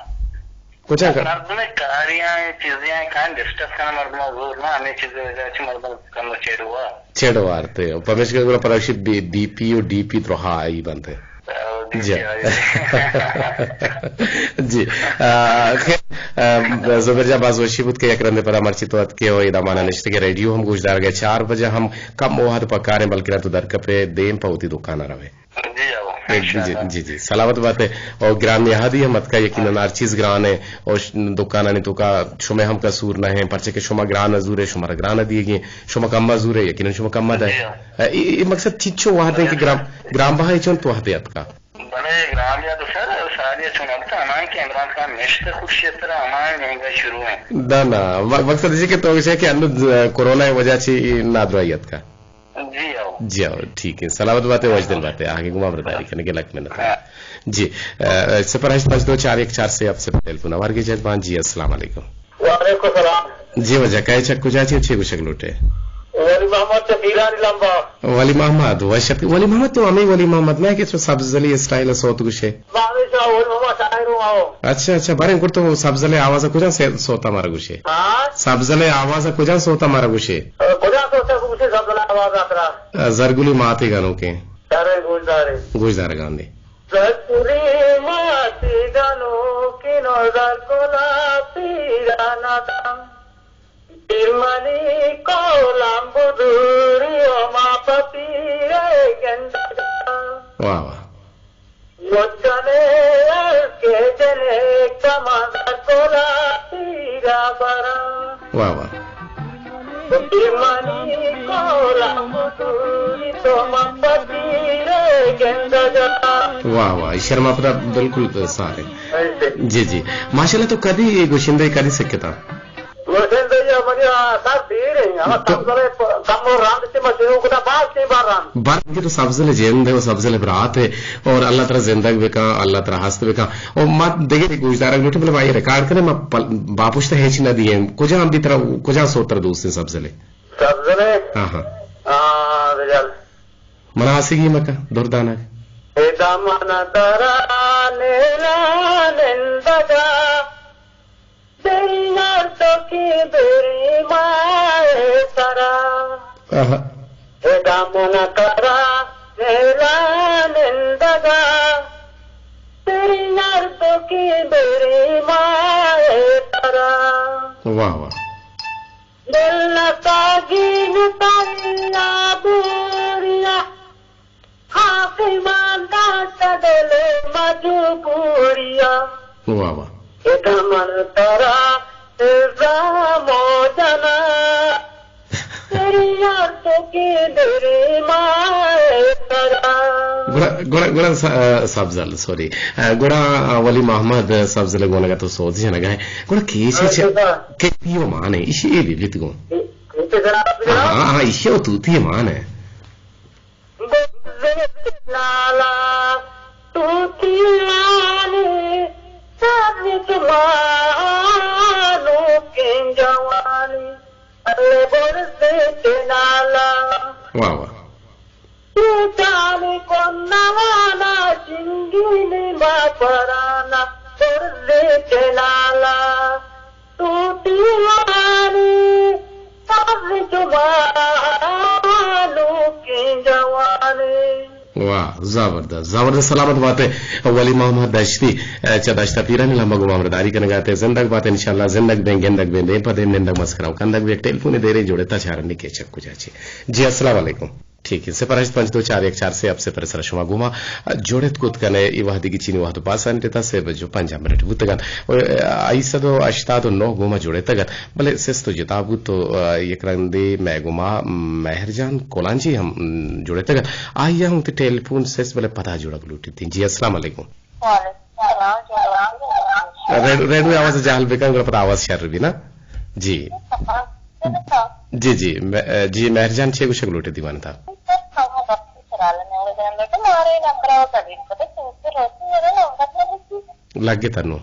کجا کر؟ مردم کاریاں، چیزیاں کان ڈسکس کناں، مردم زور نہ، ہمیں چیز وجہ چہ مردم کم چیڑ ہوا۔ چیڑ وارتے۔ پمیشکا گڑا پروشی بی، بی پی و ڈی پی درہا آئی بنتے۔ آ، ڈی پی جی۔ آئی۔ جی۔ آ، خیر، آ، زبیر جان باز وشی بوت کہ یک رندے پدا مرچی تو اتکے ہو، ادا مانا نشتے کہ ریڈیو ہم گوش دار گئے، چار بجہ ہم کم وہد پکاریں، بلکہ تو درکپے دیم پہ وتی دکانا روے۔ جی ہو، جی، انشاءاللہ۔ جی، جی، سلامت بات ہے۔ اور گران نہادی ہم اتکا یقیناً ہر چیز گران ہے۔ اور ش-، دکانانی توکا شما ہم قصور نہ ہیں، پرچہ کہ شما گران زورے، شما را گران دیگی، شما کم زورے، یقیناً شما کم دے۔ جی ہو۔ اے، اے، اے مقصد چیچو وہدے کہ گران، گران بہائی چون تو وہدے اتکا۔ بلے گران یا تو سر، ساری چون اتکا، ہمائیں کہ عمران خان نشت خوشی طرح ہمائیں مہنگا شروع ہیں۔ نہ، نہ، م-، مقصد یہ کہ تو اسے کہ انو ز-، کورونا وجہ چی نادرائی اتکا۔ جی ہو۔ جی ہو، ٹھیک ہے۔ سلامت بات ہے، وش دل بات ہے۔ آگے گما برداری کرنے کے لک منت ہے۔ ہاں۔ جی، اے، صفر ہشت پانچ دو چار یک چار سے آپ سے ٹیلیفون آوار کے جذبان۔ جی، السلام علیکم۔ وعلیکم السلام۔ جی واجہ، کئے چک کجا چے، چے گوشگ لوٹے؟ ولی محمد چہ پیرانی لمبا۔ ولی محمد، وش ات-، ولی محمد تو ہمیں ولی محمد نہ کہ تو سبزلی اسٹائل سوت گوشے؟ ما ہمیشہ ولی محمد شاعر ہوں آؤ۔ اچھا، اچھا، باریں گڑ تو سبزلے آواز کجا سے سوتا مارا گوشے؟ ہاں؟ سبزلے آواز کجا سوتا مارا گوشے؟ کجا سوتا گوشے سبزلے آواز اترا؟ زرگلی ماتے گانو کے۔ سارے گوشدارے۔ گوشدار گاندے۔ زرگلی ماتے گانو کے نو زرگلا پیرانا دم۔ پیرمنی کولام بدوری و ما پپیرے گندگا۔ واہ، واہ۔ وچنے کے جنے کمانگر کولا پیرا برا۔ واہ، واہ۔ پیرمنی کولام بدوری تو ما پپیرے گندگا۔ واہ واہ، ایشی ءَ را ما پدا بالکل ساریں۔ جی جی، ماشاءاللہ۔ تو کدی گشندہ ئے، کدی سکتا؟ گشندہ یا منی آ سر دیر ایں، ہما تو سبزل ءِ کمو رند چہ ما شروع کتا، باز ٹیم بار رند۔ بر کہ تو سبزل ءِ جند ئے و سبزل ءِ برات ئے، اور اللہ ترا زندگ بکن، اللہ ترا ہست بکن۔ اور ما دگہ گوشدارگ لوٹیں، بلے ما اے ریکارڈ کنیں، ما پل-، باپشت ءَ ہچ نہ دیئیں۔ کجام بی ترا، کجام سوت ترا دوست ایں سبزل ءِ؟ سبزل ءِ؟ ہاں ہاں۔ ہاں، بجال۔ من آسگی مکن، دردانک۔ ادا من ترا نیلا نندگا، دل یار تو کی بری مائے ترا۔ آہا۔ ادا من ترا نیلا نندگا، دل یار تو کی بری مائے ترا۔ واہ واہ۔ دل نہ ساگین تریا بوریا، خاک مان داشت دل مجبوریا۔ واہ واہ۔ ادا من ترا الزام و جنا، تیری یار تو کی دری مائے ترا۔ گڑا، گڑا، گڑا س-، آ، سبزل، سوری۔ آ، گڑا، آ، ولی محمد سبزل گونگا تو سوز جنگا ہے۔ گڑا کیچ چ-، ہاں۔ کہ پیو مان ہے، ایشی اے بی بیت گون۔ ہاں، ہاں، ہاں، ایشی او تو تی مان ہے۔ بزے نالا توتیانی، سبز مانوکیں جوانی، ارے بزے نالا۔ واہ واہ۔ توتانی کنوانا، چنگینی ما پرانا، بزے نالا۔ توتیانی، سبز مانوکیں جوانی۔ واہ، زبردست، زبردست، سلامت باتے۔ ولی محمد دشتی، اے، چہ دشت پیرانی لمبا گوں ما ہمراہداری کنگا تے۔ زندگ باتے، انشاءاللہ زندگ بیں، گندگ بیں، دیم پہ دیم نندگ مسکرا و کندگ بیں۔ ٹیلیفونے دیریں، جوڑتا چارنی کیچک کجا چے۔ جی، السلام علیکم۔ ٹھیک ہے، صفر ہشت پنچ دو چار یک چار سے ہفت صفر سر شما گوما جوڑت کت کنے۔ ای وہدی کی چینی وہد پاسانی رتا سے بجو پنجاہ منٹ بوتگن۔ و آئی صد و ہشتاد و نو گوما جوڑتگن، بلے سست و جتا بوت تو، آ، یک رندے مئے گوما مہر جان کولانچی ہم، م، جوڑتگن۔ آئی ہم تی ٹیلیفون سست، بلے پدا جوڑگ لوٹی تھی۔ جی، السلام علیکم۔ وعلیکم السلام۔ ریڈ-، ریڈیو آواز جہل بکن، گڑا پدا آواز شر بی نا۔ جی۔ جی، جی، مہ-، جی، مہر جان چے گوشگ لوٹے دیوان تا؟ لگے تنو۔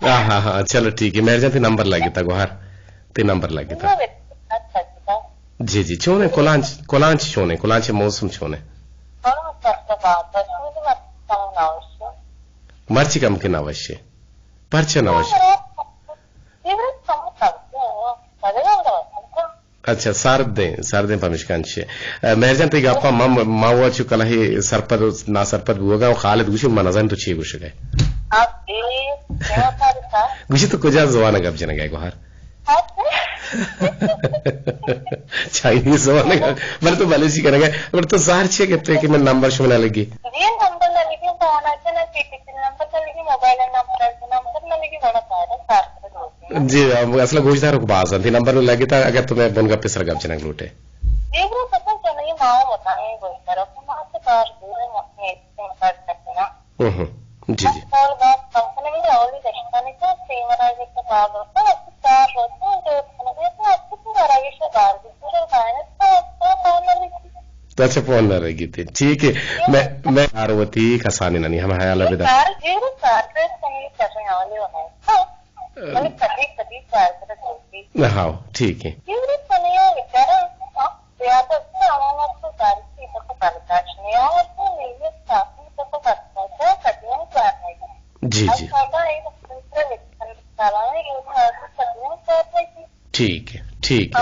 ہاں، ہاں، ہاں، چلو ٹھیک ہے۔ مہر جان تی نمبر لگے تا گوہر۔ تی نمبر لگے تا۔ جی، جی، چونے کلانچ، کلانچ چونے، کلانچ موسم چونے؟ مرچی کم کے نہ وشے۔ پرچہ نہ وشے؟ اچھا، سردیں، سردیں پمشکان چے۔ اے، مہر جان، تئی گپا ما، ما وا چو کلہے سرپد و ناسرپد بوگا و خالد گوشی، ما نزان تو چی گوشگے۔ گوشی تو کجا زبان گپ جنگے گوہر؟ چائنیز زبان گپ، بلے تو بلوچی کنگے، بلے تو زار چی گپتے کہ من نمبر شما نہ لگی؟ جی، نمبر نہ لگی، فون آتے نہ، سی ٹی سی نمبر نہ لگی، موبائل نمبر، نمبر نہ لگی، بڑا فائدہ، سر پر دوست۔ جی، اصل گوشدار کو باز انت۔ نمبر نہ لگتا، اگر تمہیں بن گپ سر گپ جنگ لوٹے۔ جی، برو پتہ چلے، ماں بتائیں گوشدار کو، ماں سے کار دور ہے، اپنے ایک سے مقصد کرتے نا۔ ہوں ہوں۔ جی، جی۔ اور بات کمپنی میں اولی دشتانی تو سیمر آگے کے بعد ہوتا ہے، کار ہوتا ہے، جو کمپنی میں تو آپ کو کار آگے سے بار بھی پورا کائنات کا آپ کا کام ہے۔ تو اچھا فون نہ رہی تھی۔ ٹھیک ہے۔ میں، میں آروتی کسانی ننی ہم حیال بدار۔ کار، جی، کار پہ سنگی کر رہے ہیں، اولی ہونا ہے۔ ہاں۔ ہاں، ٹھیک ہے۔ جی، جی۔ ٹھیک ہے، ٹھیک ہے۔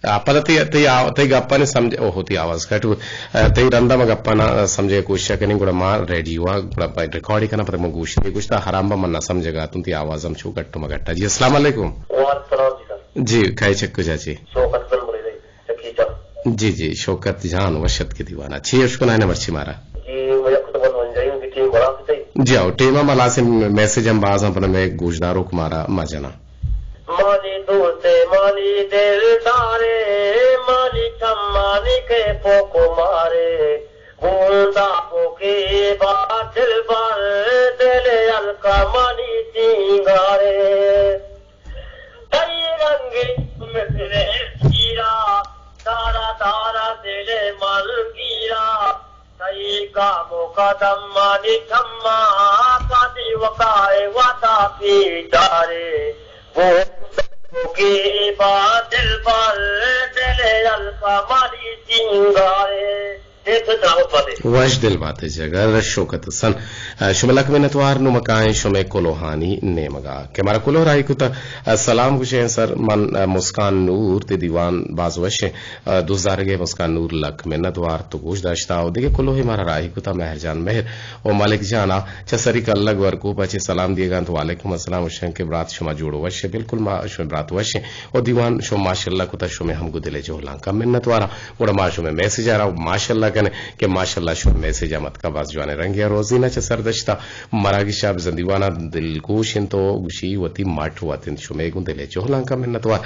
آ، پدا تئی، تئی آ-، تئی گپانی سمجھ، اوہو، تئی آواز کٹ۔ آ، تئی رندا ما گپانا سمجھے کوشش کنیں، گڑا ما ریڈیو آ، گڑا ریکارڈ کناں، پدا ما گوش دے، گوشتا حرام با من نہ سمجھگا، تم تئی آواز ہم چو گٹ و مگٹا۔ جی، السلام علیکم۔ وعلیکم السلام جی سر۔ جی، کئے چہ کجا چے؟ شوکت بن بریدے، چکی چا۔ جی، جی، شوکت جان، وشت کے دیوانا۔ چی اشکنائے نہ مرچی مارا؟ جی، میں یک تو بن ونجائی ہوں کہ ٹیم بڑا کتے۔ جی، آؤ، ٹیم ہم ہلاس میسج ہم باز ہم پنہ میں گوشدارو کو مارا ما جنا۔ منی دوست، منی دلدارے، منی چمانی کے پوکو مارے، گوندا پوکی با دلبر، دل ہلکا منی سینگارے۔ تئی رنگ مصر شیرا، دارا دارا دل من گیرا، تئی گام و قدم منی چما، کدی وقائے وتا پیدارے۔ گو کی با دلبر، دل ہلکا منی سینگارے۔ اے تو دعوت باتے۔ وش دل باتے جگر، شوکت حسن۔ ء، شمئے لک منتوار۔ نوں ما کائیں شمئے کلوہانی نیمگا کہ مارا کلوہ راہی کتا۔ ء، سلام گوشیں سر، من، ء، مسکان نور، تئی دیوان باز وشیں۔ ء، دوست دارگے مسکان نور، لک منتوار تو گوش داشتا۔ و دگہ کلوہے مارا راہی کتا مہر جان مہر و ملک جانا چہ سری کلگ ورکوپا چہ سلام دیگا انت۔ وعلیکم السلام، گوشیں کہ برات شما جوڑ و وش ئے؟ بالکل ما شمئے برات وشیں۔ و دیوان شما ماشاءاللہ کتا، شمئے ہم گوں دلے جہلانکا منتواراں۔ گڑا ما شمئے میسج ء را ماشاءاللہ کنیں کہ ماشاءاللہ شمئے میسج ء متکا باز جوانیں رنگے ء روزینہ چہ سردشت ء مراگش ء بزاں دیوان ء دلگوش انت و گوشی وتی مٹ وت انت۔ شمئے گوں دل ء جہلانکاں منتوار،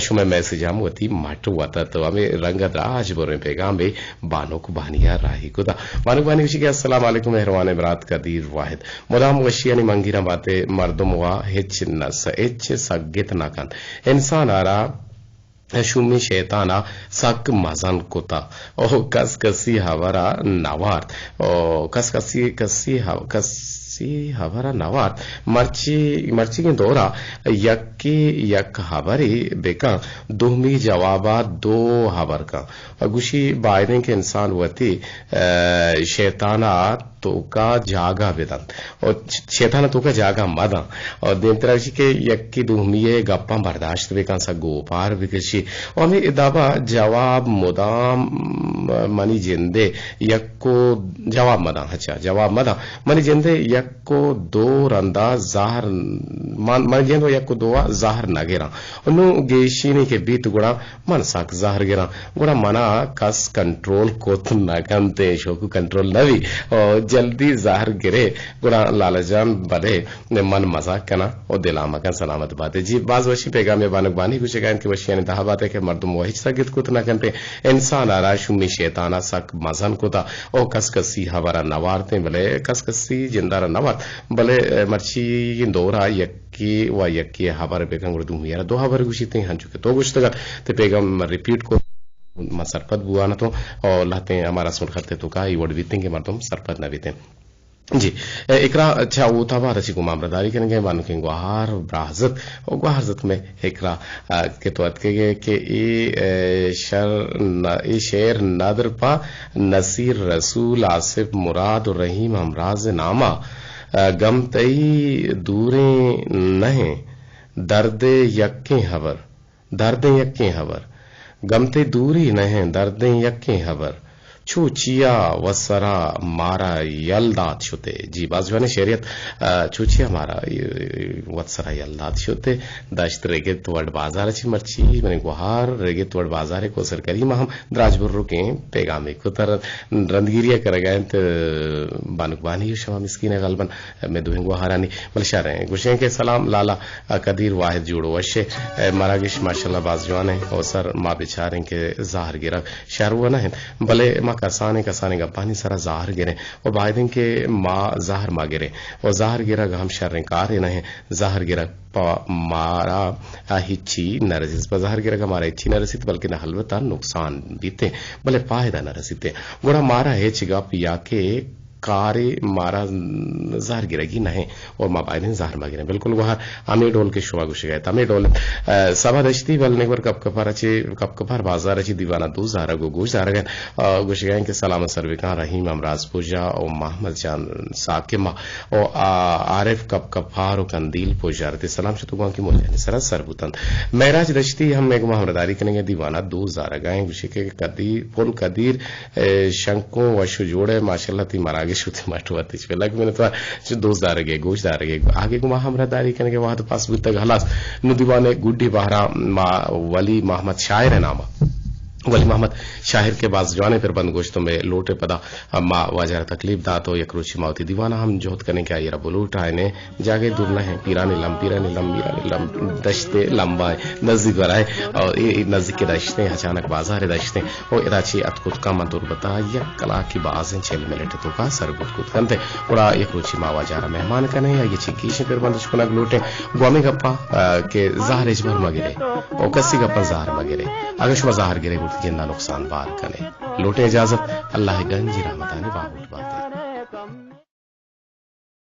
شمئے میسج ہم وتی مٹ وت ات و ہمے رنگ ء دراج بریں پیغامے بانک بانی ء راہی کتا۔ بانک بانی گوشی کہ السلام علیکم مہروانیں برات قدیر واحد، مدام وشیانی منگیراں باتے، مردم وا ہچ نہ س-، ہچ سگت نہ کنت۔ انسان ء را شومیں شیطان ء سک مزن کتہ و کس کسی ہبر ء نہ وارت و کس کسی، کسی ہب-، کسی ہبر ء نہ وارت۔ مرچی، مرچیگیں دور ء یکے یک ہبرے بکن، دومی جواب ء دو ہبر کن۔ و گوشی بائدیں کہ انسان وتی، ء، شیطان ء توکا جاگہ بدنت و شیطان ء توکا جاگہ مدن و دیمترا گوشی کہ یکے دومی ء گپاں برداشت بکن، سک گوں اوپار بکشی و ہمے ادابا جواب مدام منی جندے یکو جواب مدن، اچھا جواب مدن، منی جندے یکو دو رندا زہر، من، منی جند و یکو دو ء زہر نہ گراں و نوں گیشینی کہ بیت گڑا من سک زہر گراں، گڑا منا کس کنٹرول کت نہ کنت، شوکو کنٹرول نہ بی و جلدی زہر گرے، گڑا لالا جان بلے من مزاک کناں و دلا مکن، سلامت باتے۔ جی باز وشی پیغامے بانک بانی گوشگا انت کہ وشیانی تہا باتے کہ مردم و ہچ سگت کت نہ کنت، انسان ء را شومی شیطان ء سک مزن کتا و کس کسی ہبر ء نہ وارتیں، بلے کس کسی جند ء را نہ وارت، بلے مرچی دور ء یک یکے و یکے ء ہبر بکن، گڑا دومی ء را دو ہبر گوشیت، انچو کہ تو گوشتگ ات، تئی پیغام من ریپیٹ کت، من سرپد بوان اتوں، اور لہتیں ہما رسم الخط ء توکا اے وڑ بیتیں کہ مردم سرپد نہ بیتیں۔ جی، اقرا چہ اوتاباد ء چہ گوں ما ہمراہداری کنگ ء بانکیں گوہار براہزت و گوہارزت مئے اقرا، آ، کہ تو اتکگ ئے کہ اے، اے شر ن-، اے شعر ندر پہ نصیر رسول، آصف مراد و رحیم ہمراز ناما۔ گم تئی دوریں نہ ایں، دردے یکیں ہبر، دردیں یکیں ہبر۔ گم تئی دوری نہ ایں، دردیں یکیں ہبر۔ چو چیا وت سرا مارا یل دات شتے۔ جی، باز جوانیں شعریت۔ آ، چو چیا مارا، اے، وت سرا یل دات شتے۔ داشت رگت وڈ بازار چی مرچی، منی گوہار رگت وڈ بازار کوسر کریم ہم دراج برکیں پیغامے کت۔ رندگیری ء کرگا انت، بانک بانی و شما مسکین غالباً مئے دوہیں گوہارانی۔ بلے شریں گوشیں کہ سلام لالا قدیر واحد جوڑ وش ئے، مراگش ماشاءاللہ باز جوان ایں۔ او سر ما بچاریں کہ زہر گرگ شر و نہ انت، بلے ما کسانیں کسانیں گپانی سرا زہر گریں و بایدیں کہ ما زہر ما گریں و زہر گرگ ہم شریں کارے نہ انت۔ زہر گرگ پہ مارا ہچی نہ رسیت، پہ زہر گرگ ء مارا ہچی نہ رسیت، بلکن البتہ نقصان بیت، بلے پائدہ نہ رسیت۔ گڑا مارا ہچ گپ یا کہ کارے مارا زہر گرگی نہ انت اور ما بایدیں زہر مہ گریں۔ بالکل گوہر ہمے ڈول کہ شما گوشگ ء ات، ہمے ڈول انت۔ ء، سبا دشتی بل نگور کپ کپار چے، کپ کپار بازار چے دیوانا دو زہرگ و گوش دارگ انت۔ ء، گوشگ ء انت کہ سلام سر بکن رحیم ہمراز پوجا و محمد جان ساکما و آ-، عارف کپ کپار و قندیل پوجارتی سلام شتگوان کہ موجانی سرا سر بوتنت۔ معراج دشتی ہم مئے گوما ہمراہداری کنگ ء دیوانا دو زارگائیں گوشی کہ قدیر، پل قدیر، اے، شنکوں وش و جوڑ ئے، ماشاءاللہ تئی مراگش و تئی مٹ وت اچ۔ لک منتوار چہ دو زارگ ء گوش دارگ ء آگے گوما ہمراہداری کنگ ء وہد پاس بوتگ۔ ہلاس نو دیوان گڈی بہرا ما ولی محمد شاعر نام ء۔ ولی محمد شاعر کہ باز جوانیں پربند گوشت، مئے لوٹ ءِ پدا ما واجہ ءَ را تکلیف دات ءُ یک روچے ما وتی دیوان ءَ ہم جہد کنیں کہ آئی ءَ را بلوٹ آئینے۔ جاگہے دور نہ اِنت، پیرانی لم، پیرانی لم، پیرانی لم، دشت ءِ لمبا اِنت، نزیک ورا اِنت۔ اور اے، اے نزیک دشت اِنت، اچانک بازار دشت اِنت۔ اور ادا چہ اتک کتگ آں من تربت ءَ یک کلاکے بازیں چل منٹ ءِ توکا سر بوت کت کنت۔ گڑا یک روچے ما واجہ ءَ را مہمان کنیں، آئی ءَ چہ گیشیں پربند اش کنگ لوٹیں۔ گوں ہمے گپاں، آ، کہ زہر ہچبر مہ گرے، او کسی گپاں زہر مہ گرے۔ اگاں شما زہر گرے گڑا جند ءَ نقصان بار کنے۔ لوٹیں اجازت، اللہ ءِ گنجیں رحمتانی واہوٹ بات۔